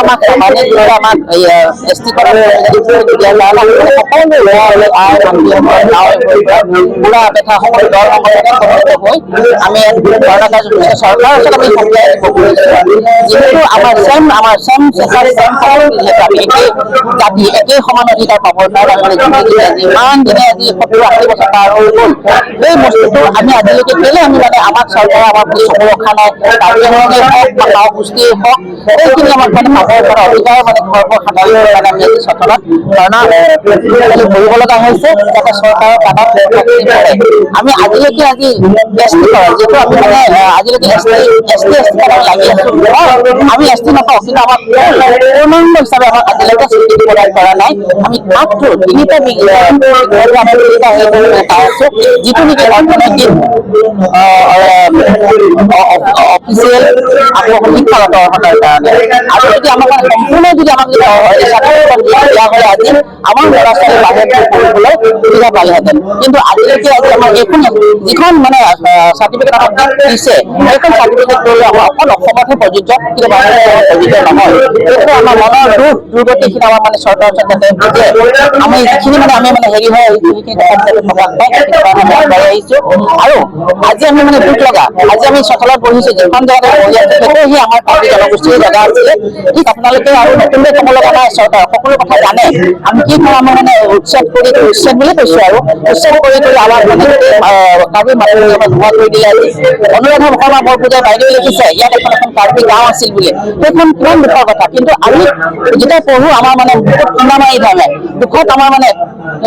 আমাক মানে আমাক এছ টি কৰা বুঢ়া বেঠা সকলো দল সংগঠনে একত্ৰিত হৈ আমি ধৰ্ণা কাৰ্যসূচী চৰকাৰৰ ওচৰত আমি সকীয়াই দিব খুজিছোঁ। যিহেতু আমাৰ চেম চেম সকলো, যিহেতু আমি একেই জাতি, একেই সমান অধিকাৰ পাবৰ কাৰণে আমি মানে যুঁজি আজি ইমান দিনে আজি 70-80 বছৰ পাৰ হৈ গ'ল। এই বস্তুটো আমি আজিলৈকে কেলে আমি মানে আমাক চৰকাৰে আমাৰ প্ৰতি চকু ৰখা নাই? কাৰ্বি আংলঙেই হওক বা গাঁও গোষ্ঠীয়ে হওক, সেইখিনি আমাক মানে পাবৰ পৰা অধিকাৰ মানে সৰ্বসাধাৰণৰ কাৰণে আমি আজি চোতালত ধৰ্ণা কৰিব লগা হৈছে, যাতে চৰকাৰৰ কাণত কথাখিনি পৰে। আমি আজিলৈকে আজি এছ টি কৰা, যিহেতু আমি মানে আজিলৈকে এছ টি কাৰণে লাগি আছো। হয়, আমি এছ টি নকওঁ, কিন্তু আমাক পূৰ্ণাংগ হিচাপে আমাক আজিলৈকে স্বীকৃতি প্ৰদান কৰা নাই। আমি মাত্ৰ তিনিটা আমি তিনিটা হেৰি কৰি পাই আছো, যিটো নেকি অৰ্থনৈতিক, অফিচিয়েল আকৌ শিক্ষাগত অৰ্হতাৰ কাৰণে। আৰু যদি আমাক মানে সম্পূৰ্ণ যদি আমাক যদি চাৰ্টিফিকেট দিয়া হয়, আজি আমাৰ ল'ৰা ছোৱালী বাহিৰত গৈ পঢ়িবলৈ সুবিধা পালেহেঁতেন। কিন্তু আজিলৈকে আজি আমাৰ এইখন যিখন মানে চাৰ্টিফিকেট আমাক দিছে, সেইখন চাৰ্টিফিকেট লৈ আমাৰ অকল অসমতহে প্ৰযোজ্য, কিন্তু বাহিৰত আমাৰ প্ৰযোজ্য নহয়। সেইটো আমাৰ মনৰ দুখ দুৰ্গতিখিনি আমাৰ মানে চৰকাৰৰ ওচৰত যাতে বুজে, আমি যিখিনি মানে আমি মানে হেৰি হয়, যিখিনি কথা যাতে প্ৰকাশ পায়, সেইটো কাৰণে আমি আগবাঢ়ি আহিছো। আৰু আজি আমি মানে দুখ লগা, আজি আমি চোতালত বহিছো, যিখন জেগাতে বহি আছো সেইটো সি আমাৰ কাৰ্বি জনগোষ্ঠীৰ জেগা আছিলে। ঠিক আপোনালোকে আৰু নতুনকৈ ক'ব লগা নাই, চৰকাৰ সকলো কথা জানে। আমি কি কৰোঁ, আমাৰ মানে উচ্ছেদ কৰি, উচ্ছেদ বুলি কৈছো আৰু উচ্ছেদ কৰি কৰি আমাৰ মানে গোটেই কাৰ্বি মানুহখিনি আমাক নোহোৱা কৰি দিলে। আজি অনুৰাধা শৰ্মা বৰপূজাৰী বাইদেৱে লিখিছে ইয়াত এখন এখন কাৰ্বি গাঁও আছিল বুলি। সেইখন কিমান দুখৰ কথা! কিন্তু আমি যেতিয়া পঢ়ো, আমাৰ মানে বহুত খুন্দা মাৰি ধৰে দুখত, আমাৰ মানে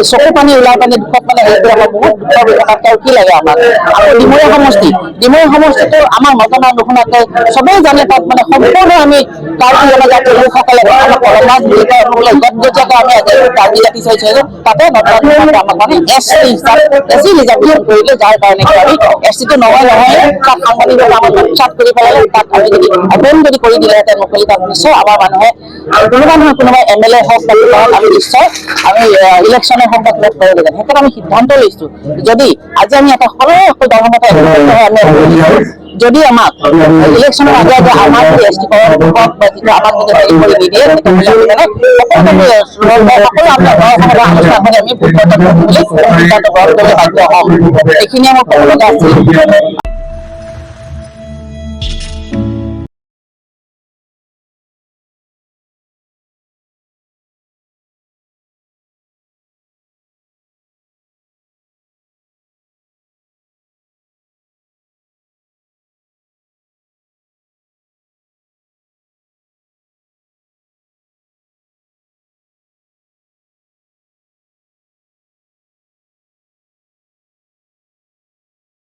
চকু পানী ওলাই পানী দুখত মানে হেৰি কৰি আমাৰ বহুত দুখৰ বিষয়। তাতকৈ আৰু কি লাগে আমাক? আকৌ ডিমৰীয়া সমষ্টি, ডিমৰীয়া সমষ্টিটো আমাৰ নজনা নুশুনাকৈ চবেই জানে, তাত মানে সম্পূৰ্ণ আমি কাৰ্বি জনজাতিৰ লোকসকলে আমাক কলমাজ বুলি কয়, সকলোৱে গদগদীয়াকৈ আমি আজি কাৰ্বি জাতি চাইছো, তাতে নতুন আমাক মানে এছ টি হিচাপে এছ চি ৰিজাৰ্ভেশ্যন কৰিলে, যাৰ কাৰণে কি আমি এছ টিটো নহয় নহয়, তাত সাংবাদিকভাৱে আমাক উৎখাত কৰি পেলালে। তাত আমি যদি অপেন যদি কৰি দিলেহেঁতেন মুকলি, তাত নিশ্চয় আমাৰ মানুহে কোনোবা নহয় কোনোবা এম এল এ হওক বা কিবা হওক, আমি নিশ্চয় আমি ইলেকশ্যনে হওক বা কিবা কৰিলোহেঁতেন। সেইকাৰণে আমি সিদ্ধান্ত লৈছো, যদি আজি আমি এটা সকলো দলমতে একত্ৰিত হৈ আমি যদি আমাক ইলেকশ্যনৰ আগে আগে আমাক যদি এছ টি কৰণ হওক বা যিটো আমাক যদি হেৰি কৰি নিদিয়ে, তেতিয়াহ'লে আমি মানে সকলো আমি সকলো আলোচনা কৰি আমি ভোট বৰ্জন কৰিম বুলি সিদ্ধান্ত গ্ৰহণ কৰিবলৈ বাধ্য হ'ম। এইখিনিয়ে মোৰ ক'ব লগা আছিল।